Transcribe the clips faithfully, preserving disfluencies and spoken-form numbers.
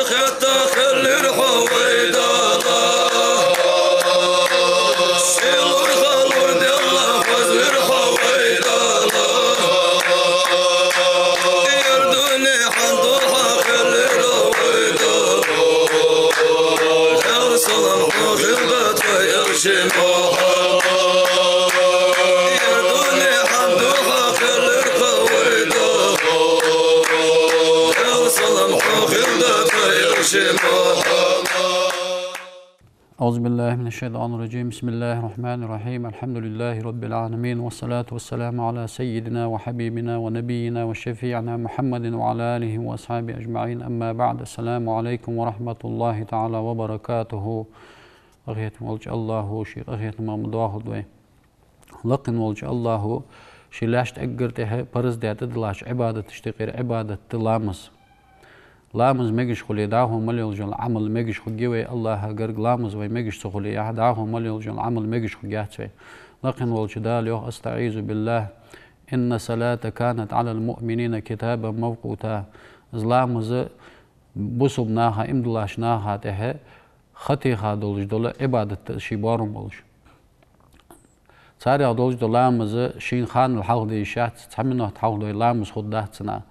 Хетта хиллар хьо вай Дала, сийлахь лур делла хозлар хьо вай Дала. Ер дунен хьан духьа хиллар хьо вай Дала, Даьла салам хьох хилда тха Элча Мухьаммад. Ер дунен хьан духьа хиллар хьо вай Дала, Даьла салам хьох хилда тха Элча Мухьаммад. أعوذ بالله من الشيطان الرجيم. بسم الله الرحمن الرحيم. الحمد لله رب العالمين، والصلاة والسلام على سيدنا وحبيبنا ونبينا وشفيعنا محمد وعلى آله وأصحابه أجمعين. أما بعد. السلام عليكم ورحمة الله تعالى وبركاته. Къахетам волча АллахӀа ший къахетама ма доахалда вай. Лакхе волча АллахӀа ший лаьшта эггара тӀехьа парз даь тӀадиллача Ӏибадаташта юкъера Ӏибадат да ламаз. Ламаз мегаш хуле, дӀахо мел йолаш йола Ӏамал мегаш хургья вай. АллахӀа гарга ламаз вай мегаш ца хуле, дӀахо мел йолаш йола Ӏамал мегаш хургьяц вай. Лакхе волча Дала йоах: أستعيذ بالله، إن الصلاة كانت على المؤمنين كتابا موقوتا. Из ламаз бусалба наха, иман диллача наха тӀехьа ха теха долаш дола Ӏибадат да из, ший боарам болаш. Царех долаш дола ламаз шийна ханал хьалхаде йиш яц, цхьа минот хьалхадой ламаз хургдац цунна.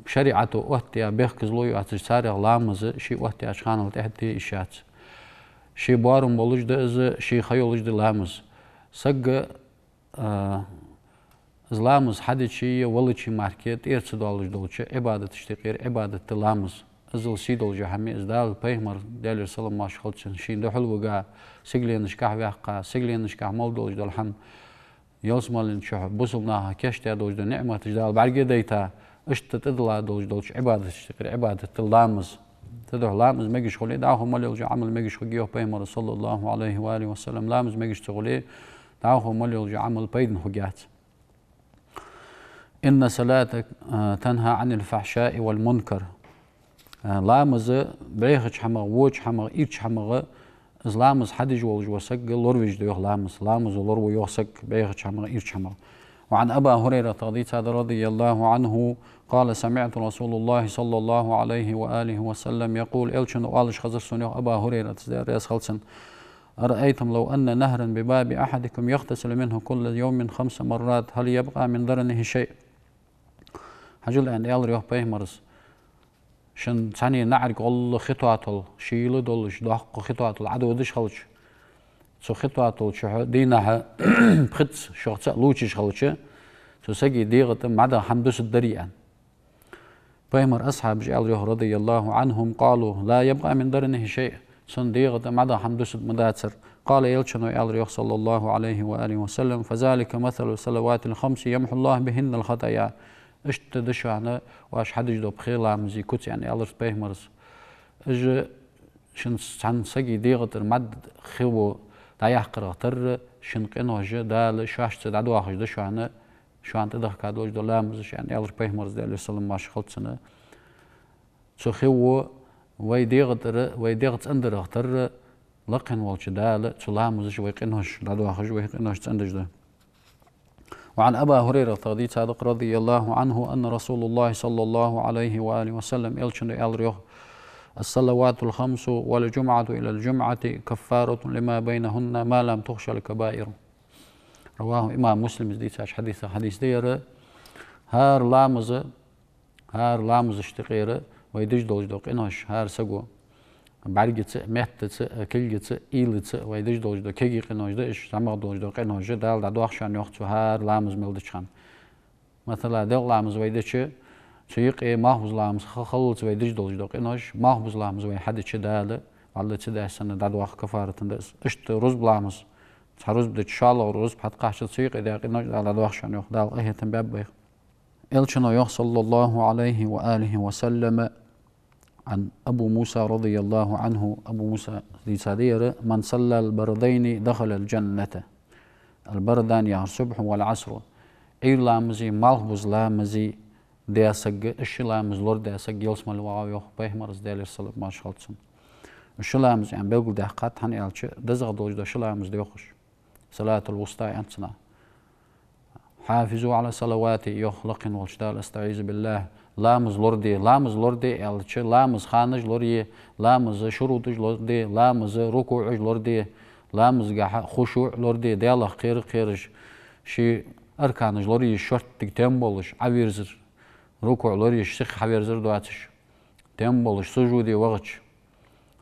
ШариӀато оттаяь бехказло йоацаш, царех ламаз ший оттаяьча ханал тӀехьа де йиш яц. Ший боарам болаш да из, ший ха йолаш да ламаз. Сага, а, из ламаз хьадича а валача а мара тӀера ца доалаш долча Ӏибадаташта юкъера Ӏибадат да ламаз. Иззал сий долаш я хӀама из. Дала пайхамар, Даьлера салам-моаршал хилда цунна, шийна духьал вига, сигаленашкахьа ваьккха, сигаленашкахьа мел долаш дола хӀама, ялсмален чухь бусалба наха кийчдаь долаш дола ниӀматаш Дала бӀарга а дайта, иштта тӀадилла долаш долча Ӏибадаташта юкъера Ӏибадат да ламаз. Цудухьа ламаз мегаш хуле, дӀахо мел йолаш йола Ӏамал мегаш хургья, йоах пайхамара, صلى الله عليه وآله وسلم. Ламаз мегаш ца хуле, дӀахо мел йолаш йола Ӏамал пайдана хургьяц. إن الصلاة تنهى عن الفحشاء والمنكر. Ламаз бӀехача хӀамах, воча хӀамах, ийрча хӀамах, из ламаз хьадеш волаш вола саг лоравеш да, йоах, ламаз. Ламазо лораву, йоах, саг бӀехача хӀамах, ийрча хӀамах. وعن أبي هريرة, тӀаккха дийцад, رضي الله عنه، قال: سمعت رسول الله صلى الله عليه وآله وسلم يقول, Элчано оалаш хезар сона, йоах, Абу ХӀурайрас, Даьла раьза хилва цунна: أرأيتم لو أن نهرا بباب أحدكم يغتسل منه كل يوم خمس مرات، هل يبقى من درنه شيء؟ Хьажал, аьнна, аьлар, йоах, пайхамара: шун цхьанне наӀарга гӀолла хи тоатал, шийла долаш, доккха хи тоатал Ӏододаш хилча, цу хи тоатал чухь дийнахьа пхезза шух цаӀ лувчаш хилча, цу сага дегӀа тӀа мӀадаха хӀама дусаргдарий, аьнна. Пайхамара асхьабаша аьлар, йоах, رضي الله عنهم: قالوا: لا يبقى من درنه شيء. Цун дегӀа тӀа мӀадаха хӀама дусаргма дацар. قال, Элчано аьлар, йоах, صلى الله عليه وآله وسلم: فذلك مثل الصلوات الخمس يمحو الله بهن الخطايا. Иштта да шоана оаш хьадеш дола пхе ламазий куц, аьнна, аьлар пайхамара. Уж шун цхьан сага дегӀа тӀара мӀад хи во дӀаяккхарах тарра, шун къинош Дала шоашца дӀадоахаш да шоана, шоана тӀадахка долаш дола ламазаш, аьнна, аьлар пайхамара, Даьлера салам-моаршал хилда цунна. Цу хи во вай дегӀа тӀара, вай дегӀ цӀендарах тарра, лакхе волча Дала цу ламазаша вай къинош дӀадоахаш, вай къинош цӀендеш да. وعن أبي هريرة, тӀаккха дийцад, رضي الله عنه, أن رسول الله صلى الله عليه وآله وسلم, Элчано аьлар, йоах: الصلوات الخمس والجمعة إلى الجمعة كفارة لما بينهن ما لم تغش الكبائر. رواه, имам Муслима дийцача хьадисах хьадис да ер. ХӀара ламаз, хӀара ламазашта юкъера вай деш долаш дола къинош, хӀара саго бӀаргаца а, меттаца а, кулгаца а, уйлаца а вай деш долаш дола кегий къинош да уж, зӀамагӀа долаш дола къинош Дала дӀадоах шоана, йоах, цу хӀара ламаз мел деча хана. Масала, делкъа ламаз вай дича, цу юкъе малхбуза ламаз ха хиллалца вай деш долаш дола къинош, малхбуза ламаз вай хьадича, Дала, валлахӀи, ца даьча санна дӀадоах, кафарат да из. Иштта рузба ламаз, цхьа рузба дича, шоллагӀа рузба хьатӀакхаччалца цу юкъе даь къинош Дала дӀадоах шоана, йоах, Дала къахетам баьб вайх. Элчано йоах, صلى الله عليه وآله وسلم, عن أبي موسى رضي الله عنه, Абу Муса дийцад ер: من صلى البردين دخل الجنة. البردان яхар الصبح والعصر. Ӏуйра ламази малхбуза ламази даь саг, уж ши ламаз лорадаь саг ялсмале вагӀа, йоах пайхамара, Даьлера салам-моаршал хилда цунна. Уж ши ламаз аьнна белгалдаьккхад, хӀана аьлча дезагӀа долаш дола ши ламаз да, йоах уж. صلاة الوسطى аьннад цунах. حافظوا على الصلوات, йоах лакхе волча Дала, أستعيذ بالله, Ламаз лораде, ламаз лораде аьлча, ламаза ханаш лорае, ламаза шурутӀаш лораде, ламаза рукуӀаш лораде, ламазгахьа хушуӀ лораде, Даьлах кхера кхераш, ший арканаш лораеш шорттига тем болаш, Ӏоверзар, рукуӀ лораеш сиха хьаверзар доацаш, тем болаш сужуде вахача.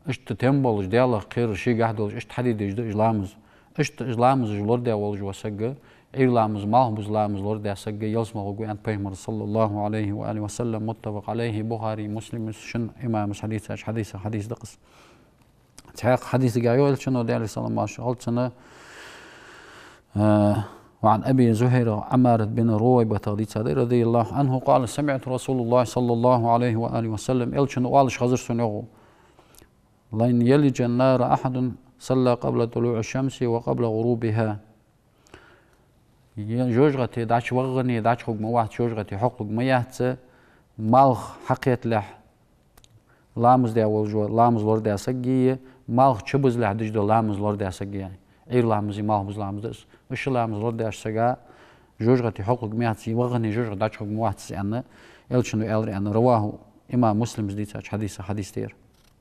Иштта тем болаш, Даьлах кхера шийгахьа долаш, иштта хьаде дезаш да уж ламаз. Иштта уж ламазаш лорадаь волаш вола саг, Ӏуйра ламаз, малхбуза ламаз лорадаь саг ялсмала гӀоргва аьннад Пайхамара, صلى الله عليه وآله وسلم. متفق عليه, Бухари, Муслима, шин имамаша хьадийцача хьадисех хьадис да-кх из. Цхьаькха хьадисагахь йоах Элчано, Даьлера салам-моаршал хилда цунна, а, وعن أبي زهير, Ӏамарат бин Рувайбатах дийцад, رضي الله عنه قال: سمعت رسول الله صلى الله عليه وآله وسلم, Элчано оалаш хазар сона, йоах: لن يلج النار أحد صلى قبل طلوع الشمس وقبل غروبها. Е-, жожагӀате дӀачуваххане дӀачухург ма вац, жожагӀате хьокхург ма яц, малх хьакхеталехь ламаз даь волаш вола, ламаз лорадаь саг а, малх чубузалехь деш дола ламаз лорадаь саг а. Ӏуйра ламази малхбуза ламаз да из. Уж ши ламаз лорадаьча сага жожагӀате хьокхург ма яц, ваххане жожагӀате дӀачухург ма вац из аьнна, Элчано аьлар аьнна. رواه, имам Муслима дийцача хьадисех хьадис да ер.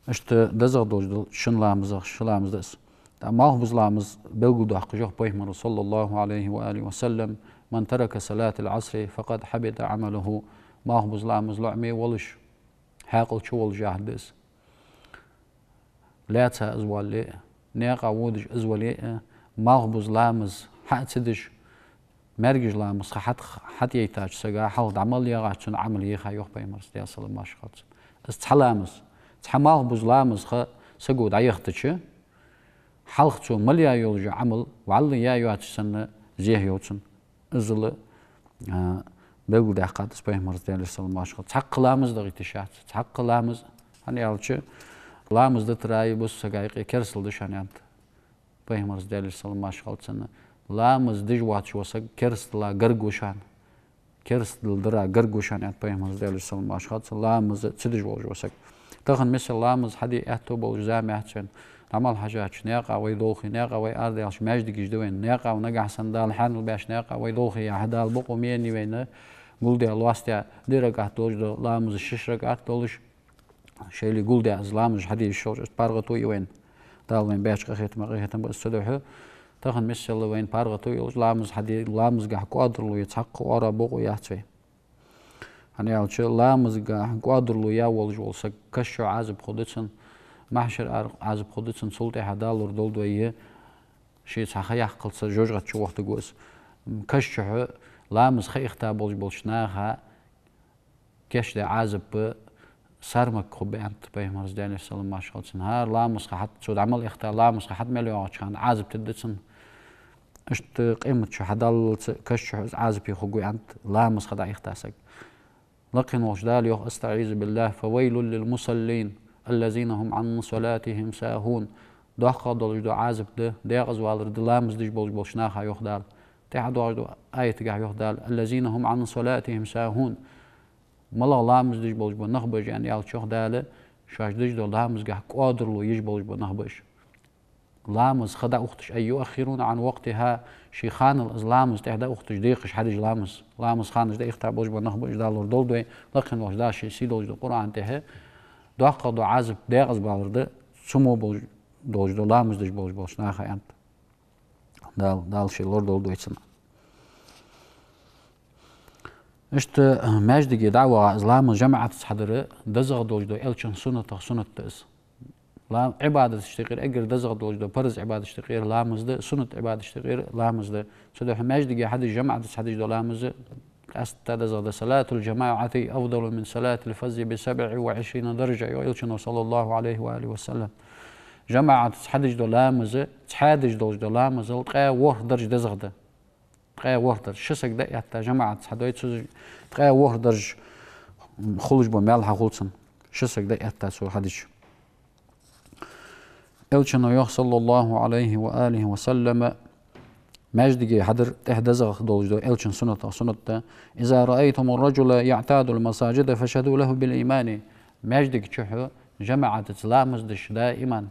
Иштта дезагӀа долаш дола шин ламазех ши ламаз да из. ТӀаккха малхбуза ламаз белгалдоаккхаш йоах Пайхамара, صلى الله عليه وآله وسلم: من ترك صلاة العصر فقد حبط عمله. Малхбуза ламаз лоӀаме волаш, хьаькъал чу волаш яхар да из. Лаьца из вале а, наькъа водаш из вале а, малхбуза ламаз хьа а ца деш, маьркӀажа ламаза ха хьат-, хьатӀаяйтача сага хьалха дӀа мел ягӀача цун Ӏамал еха, йоах Пайхамара, Даьлера салам-моаршал хилда цунна. Из цхьа ламаз, цхьа малхбуза ламаза ха саго дӀаяхийтача, хьалха цо мел яь йолаш йола Ӏамал вӀалла яь йоацаш санна зехьа йовз цунна. Иззал, а, белгалдаьккхад из Пайхамара, Даьлера салам-моаршал хилда цунна. Цхьаккха ламаз дагӀийта йиш яц, цхьаккха ламаз, хӀана аьлча, ламаз дитара бусалба сага юкъе керастал да шоана, аьннад Пайхамара, Даьлера салам-моаршал хилда цунна. Ламаз деш воацаш вола саг керастала гарга ва шоана. Керастал дара гарга ва шоана, аьннад Пайхамара, Даьлера салам-моаршал хилда цунна, ламаз ца деш волаш вола саг. Тахан, масала, ламаз хьаде аьттув болаш зама яц вайна. ДӀа мел хьежача, наькъа вай долхе, наькъа вай арадаьлча маьждигаш да вайна, наькъа нагахьа санна Дала хьаьнал беш, наькъа вай долхе яхьа, Дала бокъо ма еннай вайна, гулдаь, лоастадаь, ди ракаӀат долаш дола ламаз, шиш ракаӀат долаш, шоайла гулдаь из ламазаш хьаде йиш йолаш, иштта паргӀато я вайна. Дала вайна баьча къахетама къахетам ба из. Цудухьа тахан, масала, вайна паргӀато йолаш ламаз хьаде, ламазгахьа кӀоадарло я, цхьаккха оарабовла бокъо яц вай. ХӀана аьлча, ламазгахьа кӀоадарло яь волаш вола саг каша чу Ӏазап хургда цунна, махьшара ара Ӏазап хургда цунна, цул тӀехьагӀа Дала лорадолда вай, ший цхьа ха яккхалца жожагӀате чувахийтаргва из. Каша чухьа ламаз ха ихта болаш болча наха кийчдаь Ӏазап сармаг хургба, аьннад Пайхамара, Даьлера салам-моаршал хилда цунна. ХӀара ламаза ха хьат-, цо дӀа мел ихта ламаза ха хьатӀа мел йоагӀача хана Ӏазап тедда цунна. Иштта къематди хьадаллалца каша чухьа из Ӏазапе хургва, аьннад, ламаза ха дӀаихта саг. Лакхе волча Дала йоах: أستعيذ بالله: فويل للمصلين الذين هم عن صلاتهم ساهون. ДоккхагӀа долаш дола Ӏазап да, декъаза валар да ламаз деш болаш болча наха, йоах Дала. ТӀехьа доагӀаш долча аятагахьа йоах Дала: الذين هم عن صلاتهم ساهون. МалагӀа ламаз деш болаш бола нах ба уж, аьнна аьлча, йоах Дала, шоаш деш долча ламазгахьа кӀоадарло еш болаш бола нах ба уж. Ламаза ха дӀаухийташ, أي يؤخرون عن وقتها, ший ханал из ламаз тӀехьа дӀаухийташ, декхаш хьадеш ламаз. Ламаза ханаш дӀаихта болаш бола нах ба уж, Дала лорадолда вай. Лакхе волча Дала ший сий долаш долча Къуръана тӀа доккхагӀа дола Ӏазап декъаза балар да, цу мо болаш, долаш дола ламаз деш болаш болча наха, аьннад. Дала, Дала ший лорадолда вай цунна. Иштта маьждиге дӀа а ваха, из ламаз жамаӀатаца хьадар дезагӀа долаш дола Элчан суннатех суннат да из. Ла-, Ӏибадаташта юкъера эггара дезагӀа долаш дола параз Ӏибадаташта юкъера ламаз да, суннат Ӏибадаташта юкъера ламаз да. Цудухьа маьждиге хьадеш, жамаӀатаца хьадеш дола ламаз къаьстта дезагӀа да. صلاة الجماعة أفضل من صلاة الفذ بسبع وعشرين درجة, йоах Элчано, صلى الله عليه وآله وسلم. ЖамаӀатаца хьадеш дола ламаз цхьаь деш долаш долча ламазал ткъаь ворхӀ дарж дезагӀа да. Ткъаь ворхӀ дарж. Ши саг дӀаэтта жамаӀатаца хьадой, цу ткъаь ворхӀ дарж хулаш бола маьл хьахул цунна, ши саг дӀаэтта цо хьадича. Элчано йоах, صلى الله عليه وآله وسلم, маьждиге хьадар тӀехьа дезагӀа долаш дола Элчан суннатех суннат да: إذا رأيتم الرجل يعتاد المساجد فاشهدوا له بالإيمان. Маьждига чухьа жамаӀатаца ламаз деш, даиман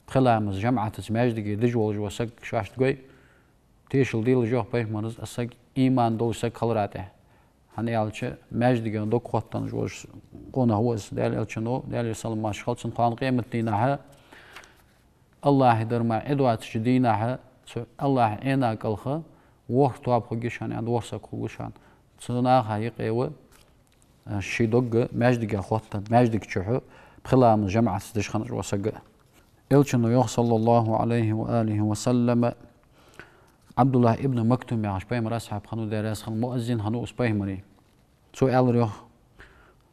пхи ламаз жамаӀатаца маьждиге деш волаш вола саг шоашта гой, тешал делаш, йоах Пайхамара, из саг иман долаш саг хилара тӀехьа. ХӀана аьлча, маьждиге дог хоттаденна волаш къонах ва из. Даьла Элчано, Даьлера салам-моаршал хилда цунна, кхоана къематдийнахьа, АллахӀа дар мара Ӏи доацача дийнахьа, цу АллахӀа Ӏина кӀалха ворхӀ тоба хургья шоана, аьнна, ворхӀ саг хургва шоана. Цу наха юкъе ва, а, ший дог маьждиге хоттаденна, маьждига чухьа пхи ламаз жамаӀатаца деш хинна вола саг. Элчано йоах, صلى الله عليه وآله وسلم, Ӏабдуллахь ибн Мактум яхаш пайхамара асхьаб хиннав, Даьла раьза хилва цунна, муаззин хиннав из пайхамара. Цо аьлар йоах: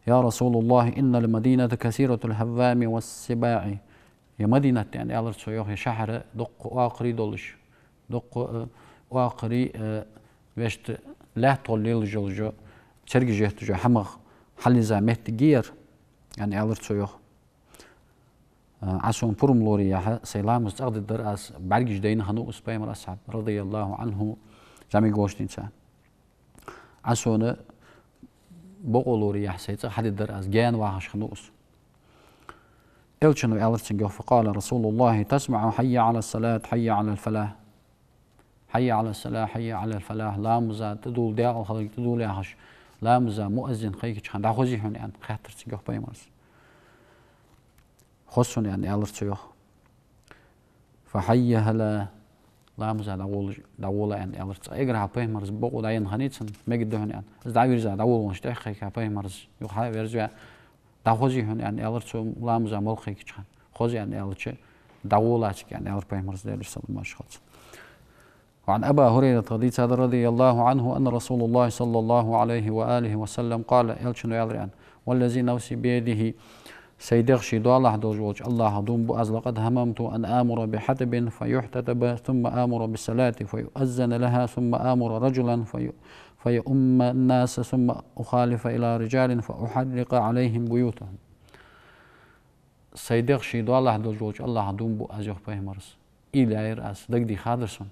يا رسول الله، إن المدينة كثيرة الهوام والسباع. Ер Мадинат, аьнна, аьлар цо йоах, ер шахьар дукха оакхарий долаш, дукха, э, оакхарий, э, вешта лаьтта гӀолла лелаш йола, цергаш етташ йола хӀамах хьалъиза моттиг я ер, аьнна, аьлар цо йоах. Э, Ӏа сона пурам лораяхьа, сай ламаз цӀагӀа дергдар аз, бӀаргаш дайна хиннав из пайхамара асхьаб, رضي الله عنه, зӀамига волча дийнахьа. Ӏа сона бокъо лораяхьа, сай цӀагӀа хьадергдар аз, гаьна вахаш хиннав из. Элчано аьлар цунга йоах: فقال رسول الله: تسمع حي على الصلاة، حي على الفلاح. حي على الصلاة، حي على الفلاح. Ламаза тӀадувла, даькъала хиларга тӀадувла яхаш, ламаза муаззин кхайкача хана дӀахозий хьона, аьнна, хаьттар цунга йоах пайхамара. Хоз сона, аьнна, аьлар цо йоах. فحي هلا. Ламаза дӀагӀолаш, дӀагӀола, аьнна, аьлар цо. Эггара хьалха пайхамара бокъо дӀаенна хиннай цунна, мегаргда хьона, аьнна. Из дӀавийрза дӀагӀолаш тӀехьа кхайка пайхамара, юха хьаверзаваь, дӀахозий хьона, аьнна, аьлар цо, ламаза мел кхайкача хана. Хоз, аьнна, аьлча, дӀагӀолацар, аьнна, аьлар пайхамара, Даьлера салам-моаршал хилда цунна. وعن أبي هريرة, дийцад, رضي الله عنه، أن رسول الله صلى الله عليه وآله وسلم قال, Элчано аьлар, аьнна: والذي نفسي بيده, сай дегӀ ший доалахьа долаш волча АллахӀа дув буъ аз: لقد هممت أن آمر بحطب فيحتطب ثم آمر بالصلاة فيؤذن لها ثم آمر رجلا في-، فيؤم الناس ثم أخلف إلى رجال فأحرق عليهم بيوتهم. Сай дегӀ ший доалахьа долаш волча АллахӀа дув буъ аз, йоах пайхамара. Уйла яьяр аз, дагадехадар сона.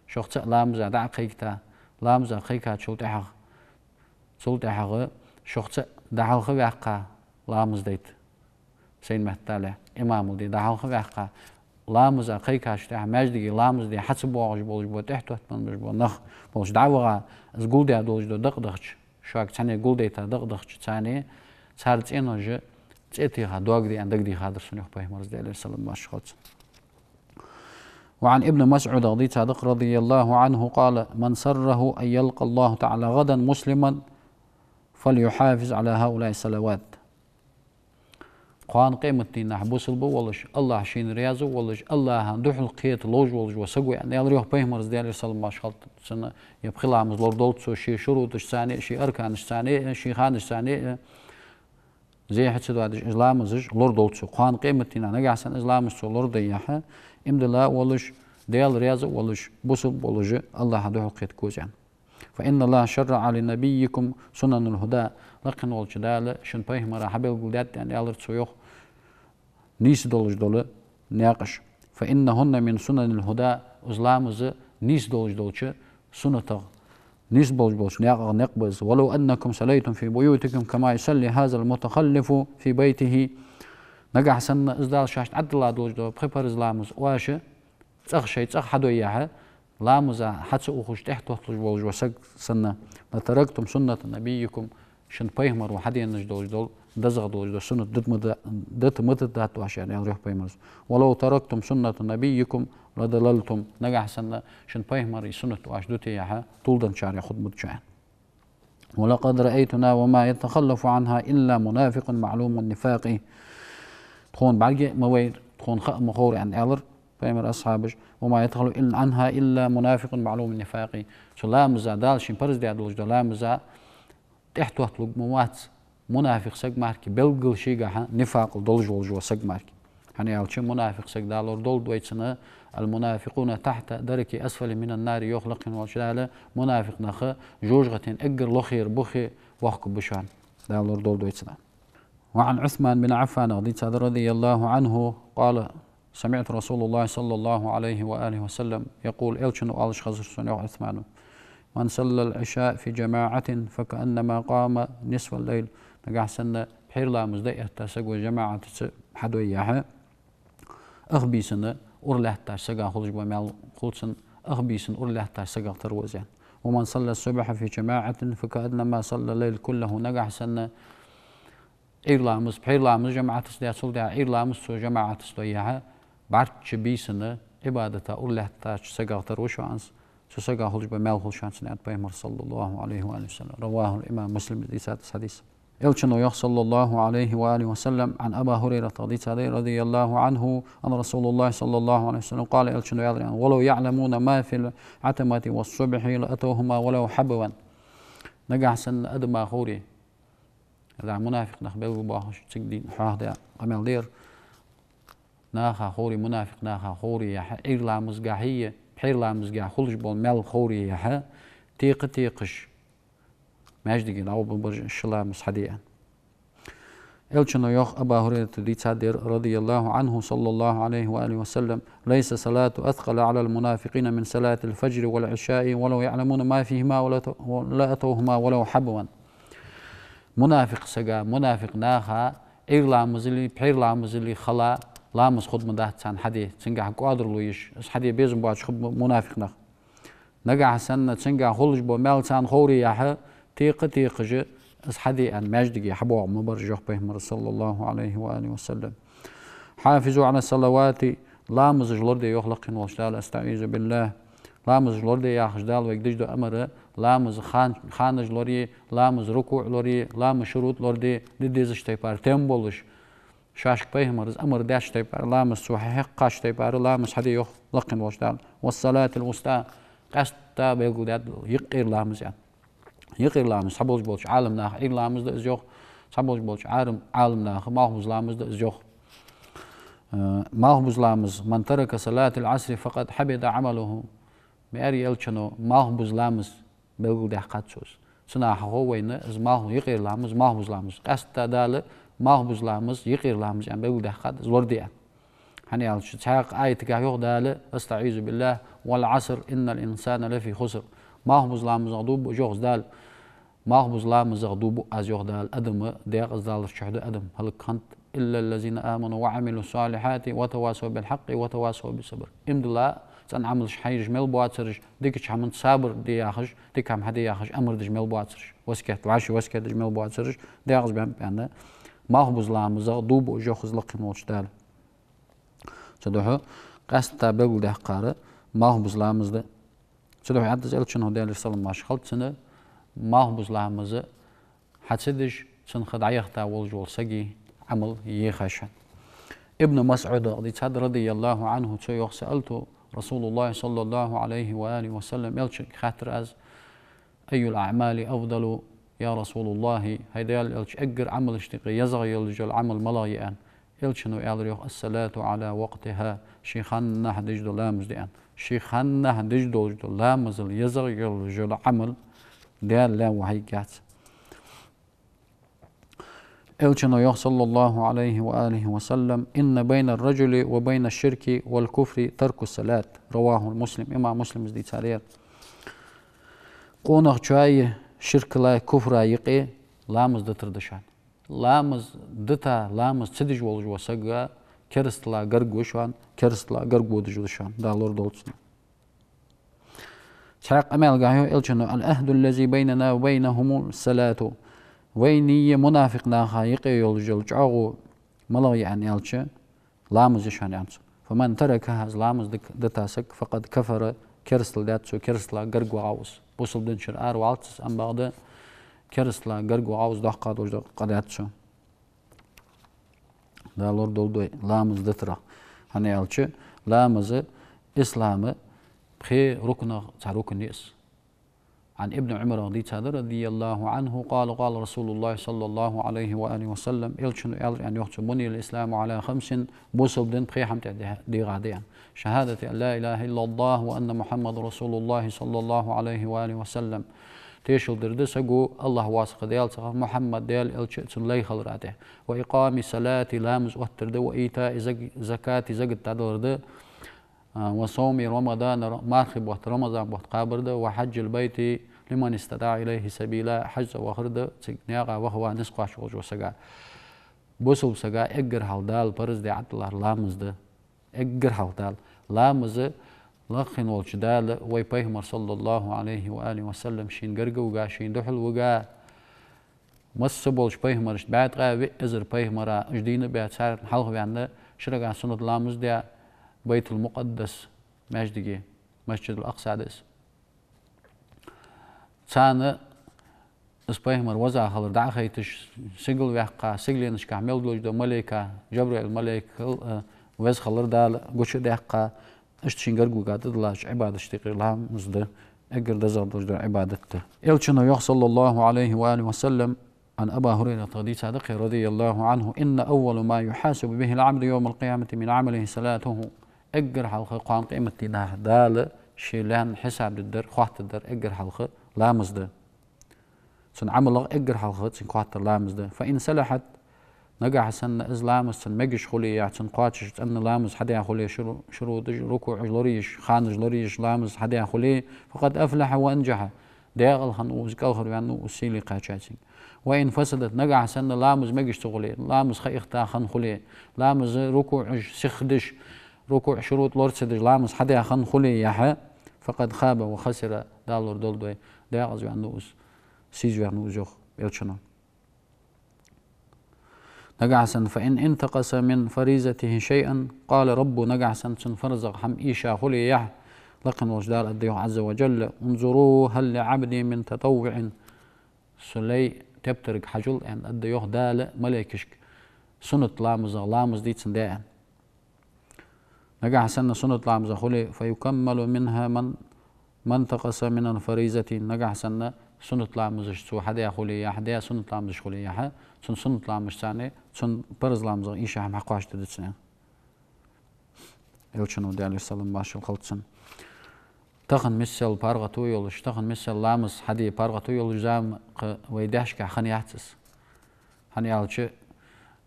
Шух цаӀ ламаза дӀа а кхайкийта, ламаза кхайкачул тӀехьагӀа, цул тӀехьагӀа шух цаӀ дӀахьалха а ваьккха ламаз дайта. Сайна меттала имамал де дӀахьалха а ваьккха, ламаза кхайкачул тӀехьагӀа маьждиге ламаз де хьа ца боагӀаш болаш бола, тӀехьатоттабенна болаш бола нах болаш дӀа а ваха, из гулдаь долаш дола дакъа дахча, шуга цхьанне гулдайта дакъа дахча царна, цар цӀенош цӀи теха доагаде аьнна дагадехадар сона, йоах пайхамара, Даьлера салам-моаршал хилда цунна. وعن ابن مسعود, дийцад, رضي الله عنه قال: من سره أن يلقى الله تعالى غدا مسلما فليحافظ على هؤلاء الصلوات. Кхоана къематдийнахьа бусалба волаш, АллахӀ шийна раьза волаш, АллахӀа духьал кхета ловш волаш вола саг ва, аьнна, аьлар йоах пайхамара, Даьлера салам-моаршал хилда цунна, ер пхи ламаз лораделча цо, ший шуруташ царна а, ший арканаш царна а, ший ханаш царна а, зехьа ца доадеш из ламазаш лораделча цо. Кхоана къематдийнахьа нагахьа санна из ламаз цо лорадайяхьа, иман дилла волаш, Даьла раьза волаш, бусалба волаш, АллахӀа духьал кхетаргва из, аьнна. فإن الله شرع لنبيكم سنن الهدى. Лакхе волча Дала шун пайхамара хьабелгалдаьд, аьнна, аьлар цо йоах, нийса долаш дола наькъаш. فإنهن من سنن الهدى. Из ламаз нийса долаш долча суннатех, нийса болаш болча наькъех никъ ба из. ولو أنكم صليتم في بيوتكم كما يصلي هذا المتخلف في بيته. Нагахьа санна из Дала шоашта Ӏадилла долаш дола пхи парз ламаз оаш цӀагӀа, шоай цӀагӀа хьадойяхьа, ламаза хьа ца ухаш тӀехьатотталуш волаш вола саг санна, لتركتم سنة نبيكم, шун пайхамаро хьаденна долаш дола, дезагӀа долаш дола суннат дита ма да-, дита ма дергда оаш, аьнна, аьлар йоах пайхамара. ولو تركتم سنة نبيكم لضللتم. Нагахьа санна шун пайхамара суннат оаш дутаяхьа, тувладенначарех хургда шо, аьнна. ولقد رأيتنا وما يتخلف عنها إلا منافق معلوم النفاق. Тхона бӀарга а ма вайра, тхона ха а ма ховра, аьнна, аьлар пайхамара асхьабаша, وما يتخلف عنها إلا منافق معلوم النفاق. Цу ламаза, Дала шийна парз даь долаш дола ламаза тӀехьатотталург ма вац мунафикъ саг мара, белггала шийгахьа нифакъал долаш волаш вола саг мара. ХӀана аьлча мунафикъ саг, Дала лорадолда вай цунна: المنافقون تحت الدرك الأسفل من النار, йоах лакхе волча Дала, мунафикъ нах жожагӀатен эггара лохера бухе вохкаргба шоана. Дала лорадолда вай цунна. وعن عثمان بن عفان, дийцад, رضي الله عنه قال: سمعت رسول الله صلى الله عليه وآله وسلم يقول, Элчано оалаш хазар сона, йоах Ӏусмана: من صلى العشاء في جماعة فكأنما قام نصف الليل. Нагахьа санна пхьера ламаз дӀаэтта саго жамаӀатаца хьадойяхьа, ах бийсанна ура лаьттача сага хулаш ба мел хул цунна, ах бийсанна ура лаьттача сагах тара ва из, аьнна. ومن صلى الصبح في جماعة فكأنما صلى الليل كله. Нагахьа санна Ӏуйра ламаз, пхьера ламаз жамаӀатаца даь, цул тӀехьа Ӏуйра ламаз цо жамаӀатаца дой яхьа, бӀарчча бийсанна Ӏибадата ура лаьттача сагах тара ва шоана из, цу сага хулаш ба маьл хул шоана цунна, аьннад Пайхамара, صلى الله عليه وآله وسلم. رواه الإمام مسلم, дийцад из хьадис. Элчано йоах, صلى الله عليه وآله وسلم, عن أبي هريرة, дийцад, رضي الله عنه, أن رسول الله صلى الله عليه وسلم قال, Элчано аьлар, аьнна: ولو يعلمون ما في العتمة والصبح لأتوهما ولو حبوا. Нагахьа санна адама ховре, да, мунафикъ нах белгалбоахаш, цига дийна хьоахадаь къамаьл да ер, наха ховре, мунафикъ наха ховре яхьа, Ӏуйра ламазгахьеи пхьера ламазгахьеи хулаш бола маьл ховре яхьа, текха-текхаш маьждиге дӀагӀоргбараш ши ламаз хьаде, аьнна. Элчано йоах, Абу Хурайрата дийцад ер, رضي الله عنه, صلى الله عليه وآله وسلم: ليس صلاة أثقل على المنافقين من صلاة الفجر والعشاء ولو يعلمون ما فيهما ولأتو-, لأتوهما ولو حبوا. Мунафикъ сага, мунафикъ наха Ӏуйра ламазали пхьера ламазали хала ламаз хургдац царна хьаде, цунгахьа кӀоадарло еш, из хьаде безам боацаш хургба мунафикъ нах. Нагахьа санна цунгахьа хулаш бола маьл царна ховре яхьа, текха-текхаш из хьаде, аьнна, маьждиге хьабоагӀа ма бараш, йоах Пайхамара, صلى الله عليه وآله وسلم. حافظوا على الصلوات, ламазаш лораде, йоах лакхе волча Дала, أستعيذ بالله. Ламазаш лораде яхаш Дала вайга деш дола амар, ламаза хан-, ханаш лорае, ламаза рукуӀ лорае, ламаза шурутӀ лораде, де дезача тайпара тем болаш, шоашка Пайхамара из амар даьча тайпара, ламаз цо хьехкача тайпара ламаз хьаде, йоах лакхе волча Дала. والصلاة الوسطى, къаьстта белгалдаьд юкъера ламаз, аьнна. Юкъера ламаз, цхьаболча болча Ӏаламнаха Ӏуйра ламаз да из, йоах, цхьаболча болча Ӏарам-, Ӏаламнаха малхбуза ламаз да из, йоах. Э, малхбуза ламаз, من ترك صلاة العصر فقد حبط عمله. Маьре Элчано малхбуза ламаз белгалдаьккхад цо из. Цунах хов вайна из малх-, юкъера ламаз, малхбуза ламаз. Къаьстта Дала малхбуза ламаз юкъера ламаз аьнна белгалдаьккхад, из лораде аьнна. ХӀана аьлча, цхьаькха аятагахь йоах Дала, أستعيذ بالله: والعصر إن الإنسان لفي خسر. Малхбуза ламазах дув буъ аз, йоах Дала. Малхбуза ламазах дув буъ аз, йоах Дала, адам декъаза даларах чухь да, адам хӀалакхиннад. إلا الذين آمنوا وعملوا الصالحات وتواصوا بالحق وتواصوا بالصبر. Иман дилла, цӀена Ӏамалаш хьаеш мел боацараш, дикача хӀаманца сабар де яхаш, дика хӀама хьаде яхаш амар деш мел боацараш, васкет, вӀаши васкет деш мел боацараш, декъаза бен баьнна, малхбуза ламазах дув буъ аз, йоах из лакхе волча Дала. Цудухьа къаьстта белгалдаьккхар малхбуза ламаз да. Цудухьа аьннад из Элчано, Даьлера салам-моаршал хилда цунна, малхбуза ламаз хьа ца деш, цунах дӀаяхийта волаш вола сага Ӏамал ехаш. Ибн МасӀуда дийцад, رضي الله عنه, цо йоах: سألت رسول الله صلى الله عليه وآله وسلم, Элчанга хаьттар аз: أي الأعمال أفضل يا رسول الله؟ ХӀай Даьла Элча, эггара Ӏамалашта юкъе езагӀа йолаш йола Ӏамал малагӀа я, аьнна. Элчано аьлар, йоах: الصلاة على وقتها. Ший ханнахьа деш дола ламаз да, аьнна. Ший ханнахьа деш долаш дола ламазал езагӀа йолаш йола Ӏамал Даьла лаьв ва хьайгахьа. Элчано йоах, صلى الله عليه وآله وسلم: إن بين الرجل وبين الشرك والكفر ترك الصلاة. رواه مسلم. Имам Муслима дийцад ер. Къонахчои ширкалаи куфраи юкъе ламаз дитар да шоана. Ламаз дита, ламаз ца деш волаш вола саг керастала гарга ва шоана, керастала гарга водаш ва шоана, Дала лорадолда цунна. Цхьаькха къамаьлагахь йоах Элчано: العهد الذي بيننا وبينهم الصلاة. Вайнаи мунафикъ наха юкъе йолаш йола чӀоагӀо малагӀа я аьнна аьлча, ламаз я шоана, аьннад цо. فمن تركها, из ламаз дик-, дита саг, فقد كفر, керастал даьд цо, керастала гарга ваьгӀав из. Бусалба динчура аравалац из, амма бакъда керастала гарга ваьгӀав из, доккха долаш дола къа даьд цо. Дала лорадолда вай ламаз дитарах. ХӀана аьлча, ламаз ислама пхе рукнах цхьа рукн я из. عن ابن عمر дийцад, رضي الله عنه قال: قال رسول الله صلى الله عليه وآله وسلم, Элчано аьлар, аьнна, йоах цо: بني الإسلام على خمس, бусалба ди пхе хӀама тӀа де-, дегӀа да, аьнна. شهادة أن لا إله إلا الله وأن محمدا رسول الله صلى الله عليه وآله وسلم. Тешал дар да саго АллахӀ воацаш кхы Даьла ца хилар, Мухьаммад Даьла Элча а, цун лай хилара тӀа. وإقام الصلاة, ламаз оттадар да, وإيتاء الزك-, الزكاة, закат дӀадалар да, а, وصوم رمضان, р-, мархий бутт, Рамазан бутт кхабар да, وحج البيت لمن استطاع إليه سبيلا, хьажцӀа вахар да, цига наькъа ваха ва низ кхоачаш волаш вола сага. Бусалба сага эггара хьалха Дала парз даь Ӏадиллар ламаз да. Эггара хьалха Дала. Ламаз Лакхе волча Дала вай Пайхамар, саллаллахӀу Ӏалайхи ва алихи ва саллам, шийна гарга вига, шийна духьала вига, масса болча пайхамарашта бӀаь ткъаь виъ эзар пайхамара, уж дийна баь, царна хьалха ваьнна, шерагӀа суннат ламаз даь, Байтул-Мукъаддас маьждиге, Масджидул-Акъса да из. Царна из пайхамар веза хилар дӀа а хайташ, сигала ваьккха, сигаленашка мел долаш дола малейк, Джабраил малейк, э, веза хилар Дала гучадаьккха, иштта шийна гарга вига тӀадиллача Ӏибадаташта юкъера ламаз да эггара дезагӀа долаш дола Ӏибадат да. Элчано йоах, саллаллахӀу Ӏалайхи ва алихи ва саллам, عن أبي هريرة, дийцад-кх, رضي الله عنه: إن أول ما يحاسب به العبد يوم القيامة من عمله صلاته. Эггара хьалха кхоана къематдийнахьа Дала ший лаьна хьисап дергдар, хоаттаргдар эггара хьалха ламаз да. Цун Ӏамалах эггара хьалха цунга хоаттар ламаз да. فإن صلحت, нагахьа санна из ламаз цун мегаш хуле, е цун кхоачаш цӀена ламаз хьадаь хуле, шуру-, шурутӀаш, рукуӀаш лора еш, ханаш лора еш ламаз хьадаь хуле, فقد أفلح وأنجح, декъала хиннав из, кӀалхарваьннав из, сийле кхаьчай цунга. وإن فسدت, нагахьа санна ламаз мегаш ца хуле, ламаз хаийта хинна хуле, ламаза рукуӀаш сиха деш, рукуӀа шурутӀ лора ца деш, ламаз хьадаь хинна хуле, яхь, فقد خاب وخسر, Дала лорадолда вай, декъаза ваьннав из, сийза ваьннав из, йоах Элчано. Нагахьа санна, فإن انتقص من فريضته شيئا قال رب, нагахьа санна цун фарзах хӀама ийша хуле, яхь, лакхе волча Дала аргда йоах, عز وجل: انظروا هل لعبدي من تطوع. Са лай тептарга хьажал, аьнна, аргда йоах Дала малейкашка, суннат ламазах ламаз дий цун, даь, аьнна. Нагахьа санна суннат ламазах хуле, فيكمل منها ما، ما انتقص من الفريضة. Нагахьа санна суннат ламазаш цо хьадаь хуле, яхь, даь суннат ламазаш хуле, яхь, цун суннат ламазашца цун парз ламазах ийша хӀама хьакхоачашдергда цунна. Элчано, Даьлера салам-моаршал хилда цунна. Тахан миссел паргӀато йолаш, тахан миссел ламаз хьаде паргӀато йолаш зама-кх вай даьшкахь хиннаяц из. ХӀана аьлча,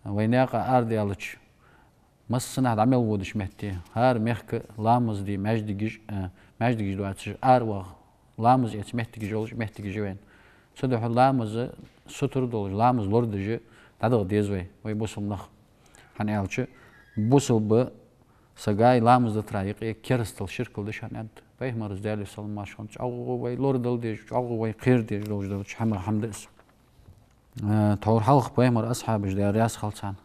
вай наькъа арадаьлча, массанахьа дӀа мел водача метте, хӀара мехка ламаз де маьждигаш, э, маьждигаш доацаш, араваха ламаз эца моттигаш йолаш моттигаш я вайна. Цудухьа ламаза сутара долаш, ламаз лорадеш дӀадаха деза вай, вай бусалба нах. ХӀана аьлча, бусалба сага ламаз дитара юкъе керастал, ширкал деш хиннад. Пайхамара, Даьлера салам-моаршал хилда цунна, чӀоагӀа вай лорадала дезаш, чӀоагӀа вай кхера дезаш долаш долча хӀамах хӀама да из. Э, тхьовра хьалха Пайхамара асхьабаш, Даьла раьза хилва царна,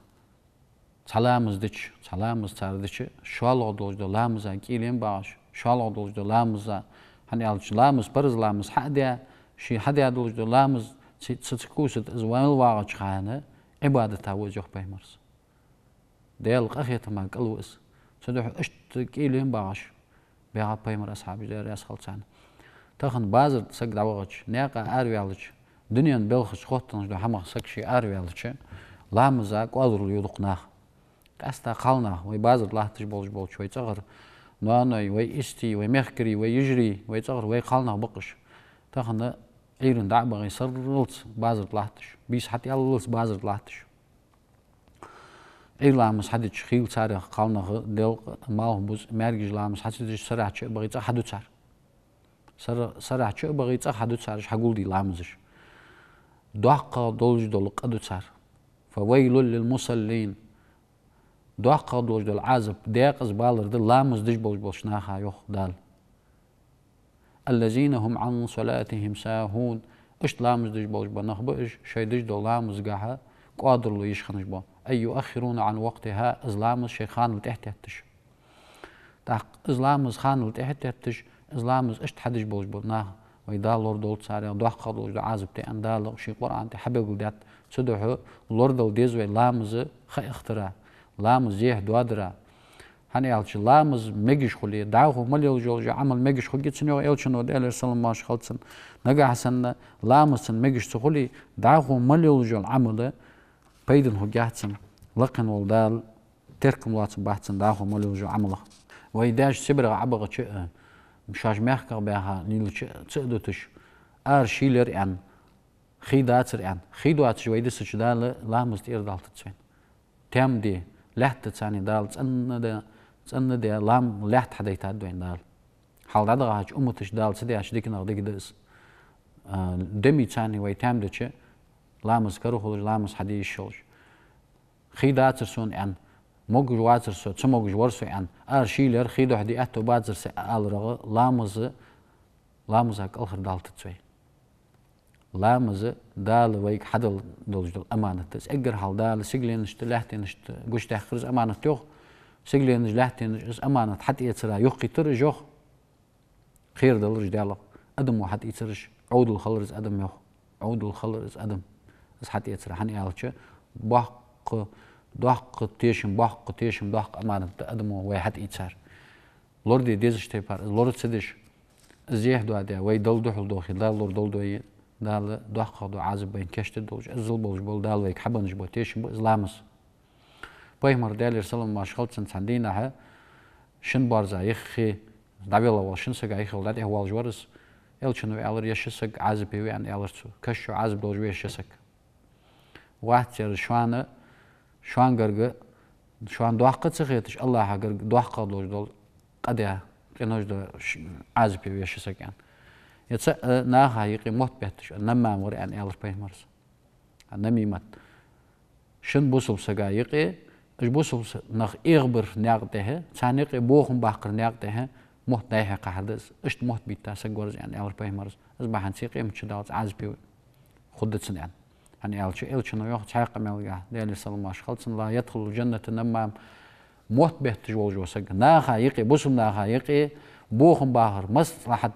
цхьа ламаз дича, цхьа ламаз цар дича, шоллагӀа долаш дола ламаза кӀийлен багӀаш, шоллагӀа долаш дола ламаза, хӀана аьлча ламаз, парз ламаз хьа а даь, ше хьадаь долаш дола ламаз ца, ца, ца кхувсаш из ваьнна вагӀача хана, Ӏибадата ва из, йоах Пайхамара. Даьла къахетама кӀал ва из. Цудухьа иштта кӀийлен багӀаш баьхаб Пайхамара асхьабаш, Даьла раьза хилва царна. Тахан базар тӀа саг дӀавахача, наькъа араваьлча, дунен балхаца хоттаденна дола хӀамах саг ше араваьлча, ламаза кӀоадарло ю дукха наха. Къаьстта кхалнах, вай базар тӀа латташ болаш болча вай цӀагӀара ноаной, вай истий, вай мехкарий, вай йижарий, вай цӀагӀара вай кхалнах ба-кх уж. Тахан Ӏуйрийна дӀа а бахе, сарралца базар тӀа латташ, бийса хьатӀаяллалца базар тӀа латташ. Ӏуйра ламаз хьадича, хийла царех кхалнаха делкъа, малхбуза, маьркӀажа ламаз хьа ца дича, сарахьа чу а бахе, цӀагӀа хьаду цар. Сара-, сарахьа чу а бахе, цӀагӀа хьаду цар, уж хьагулдий ламазаш. ДоккхагӀа долаш дола къа ду цар. فويل للمصلين. ДоккхагӀа долаш дола Ӏазап, декъаза балар да ламаз деш болаш болча наха, йоах Дала. الذين هم عن صلاتهم ساهون. Иштта ламаз деш болаш бола нах ба уж, шоай деш дола ламазгахьа кӀоадарло еш хиннаш бола. أي يؤخرون عن وقتها, из ламаз шоай ханал тӀехьатетташ. ТӀаккха из ламаз ханал тӀехьатетташ, из ламаз иштта хьадеш болаш бола нах, вай Дала лорадолда царех, доккхагӀа долаш дола Ӏазап да аьнна, Дала ший Къуръан тӀа хьабелгалдаьд. Цудухьа лорадала деза вай ламаз хаахтара, ламаз зехьа доадара. ХӀана аьлча, ламаз мегаш хуле, дӀахо мел йолаш йола Ӏамал мегаш хургья цун, йоах Элчано, Даьлера салам-моаршал хилда цунна. Нагахьа санна ламаз цун мегаш ца хуле, дӀахо мел йолаш йола Ӏамал пайдана хургьяц цунна. Лакхе вола Дала теркам лоацам бац цунна дӀахо мел йолаш йолча Ӏамалах. Вай даьша Сибрегӏа Ӏабахача а, шоаш мехках баьха лелача а ца а дуташ, ара шийлар аьнна, хий дацар аьнна, хий доацаш вай дисача, Дала ламаз тӀера далийтац вайна. Таьма де, лаьтта царна Дала цӀена де, цӀена де лам-, лаьтта хьадайтад вайна Дала. Хьалха дӀадахача умматашта Дала ца даьча диканех дика да из. А, деми царна вай таьма дича, ламаз кара хулаш, ламаз хьаде йиш йолаш. Хий дацар сона аьнна, Могаш вацар со, ца могаш вар со аьнна, ара шийла яр, хий духьа де аьттув бацар са аларах, ламаз, ламаза кӀалхардалийтац вай. Ламаз Дала вайга хьадала долаш дола аманат да из. Эггара хьалха Дала сигаленашта, лаьттанашта гучадаьккхар из аманат йоах. Сигаленаш, лаьттанаш, из аманат хьатӀаэцара юхакхийттар из йоах. Кхерадалар уж Даьлах, адамо хьатӀаийцар уж, Ӏовдал хилар из адам йоах. Ӏовдал хилар из адам. Из хьатӀаэцара, хӀана аьлча, боккха, доккха тешам, боккха тешам, доккха аманат да адамо вай хьатӀаийцар. Лораде дезача тайпара, из лора ца деш, из зехьа доаде, вай Далла духьал дохе, Дала лорадолда вай, Дала доккхагӀа дола Ӏазап вайна кийчдергдолаш, иззал болаш бола, Дала вайга хьабенна бола тешам ба из ламаз. Пайхамар, Даьлера салам-моаршал хилда цунна, цхьан дийнахьа шин боарза йиххе, дӀавелла вола шин сага юххе дӀатӀехвоалаш вар из. Элчано аьлар: «Ер ши саг Ӏазапе ва», — аьнна, аьлар цо. Каша чу Ӏазап долаш ва ер ши саг. «Вац ер шоана, шоана гарга, шоана доккха ца хеташ, АллахӀа гарга доккхагӀа долаш дола къа да, къинош да, ш-, Ӏазапе ва ер ши саг», — аьнна. Ер цаӀ, э, наха юкъе мотт бетташ, наммам вар аьнна, аьлар Пайхамара. Намимат. Шин бусалба сага юкъе, уж бусалба с-, нах эгӀабара наькъа тӀехьа, царна юкъе бохам баккхара наькъа тӀехьа мотт дӀайхьекхахьар да из. Иштта мотт бетта саг вар из аьнна, аьлар Пайхамара. Из бахьанца къематди даллалца Ӏазапе хургда цунна аьнна. ХӀана аьлча, Элчано йоах цхьаькха къамаьлагахь, Даьлера салам-моаршал хилда цунна: «لا يدخل الجنة نمام». Мотт бетташ волаш вола саг, наха юкъе, бусалба наха юкъе бохам бахар, маслахьат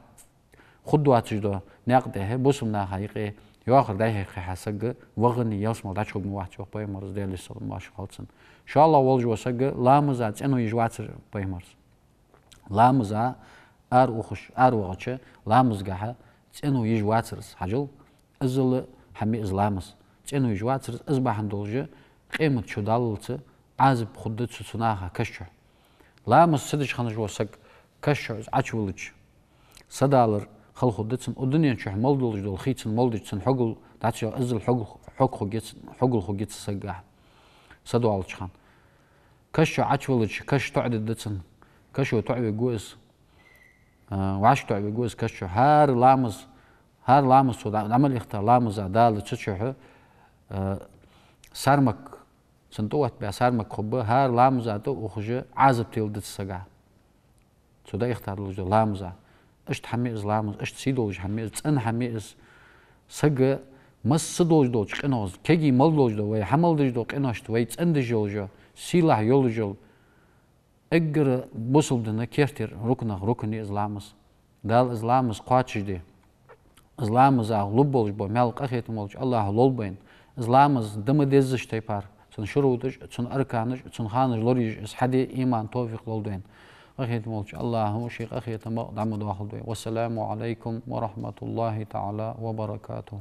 хургдоацаш дола наькъа тӀехьа, бусалба наха юкъе йоахар дӀайхьекхахьа саг вагӀане ялсмала дӀачухургвац, йоах Пайхамара, Даьлера салам-моаршал хилда цунна. ШоллагӀа волаш вола саг ламаза цӀено еш вацар, Пайхамара. Ламаза ара ухаш, ара вахача, ламазгахьа цӀено еш вацар из, хьажал, иззал хӀама я из ламаз. ЦӀено еш вацар из, из бахьан долаш къематди даллалца Ӏазап хургда цу, цу наха каша чу. Ламаз ца деш хинна вола саг каша чу из Ӏочувиллача, са далар хала хургда цунна, укх дунен чу мел долаш дола хий цунна мел дича, цунна хьогал дӀа ца йоале, иззал хьогал, хьог хургья цунна, хьогал хургья цу сагагахьа, са доалача хана. Каша чу Ӏочувиллача, каша тоӀадергда цунна, кашо тоӀавергва из, а, вӀашка тоӀавергва из каша чу. ХӀара ламаз, хӀара ламаз цо дӀа-, дӀа мел ихта ламаза Дала цу чухьа, а, сармак, цунна тӀаоттабаь сармак хургба, хӀара ламаза тӀа ухаш Ӏазап теларгда цу сага. Цо дӀаихта долаш дола ламаза. Иштта хӀама я из ламаз, иштта сий долаш хӀама я из, цӀена хӀама я из. Саг масса долаш долча къиношта, кегий мел долаш дола, вай хьа мел деш дола къиношта, вай цӀендеш йолаш йола, сийлахь йолаш йола, эггара бусалба дина керттера рукнех рукн я из ламаз. Дала из ламаз кхоачашде, из ламаза лургболаш бола маьл къахетам болча АллахӀа лулба вайна. Из ламаз да ма деззача тайпара, цун шурутӀаш а, цун арканаш а, цун ханаш лораеш а из хьаде иман, товфикъ лулда вайна. Къахетам болча АллахӀа ший къахетамах дӀа ма доахалда вай. والسلام عليكم ورحمة الله تعالى وبركاته.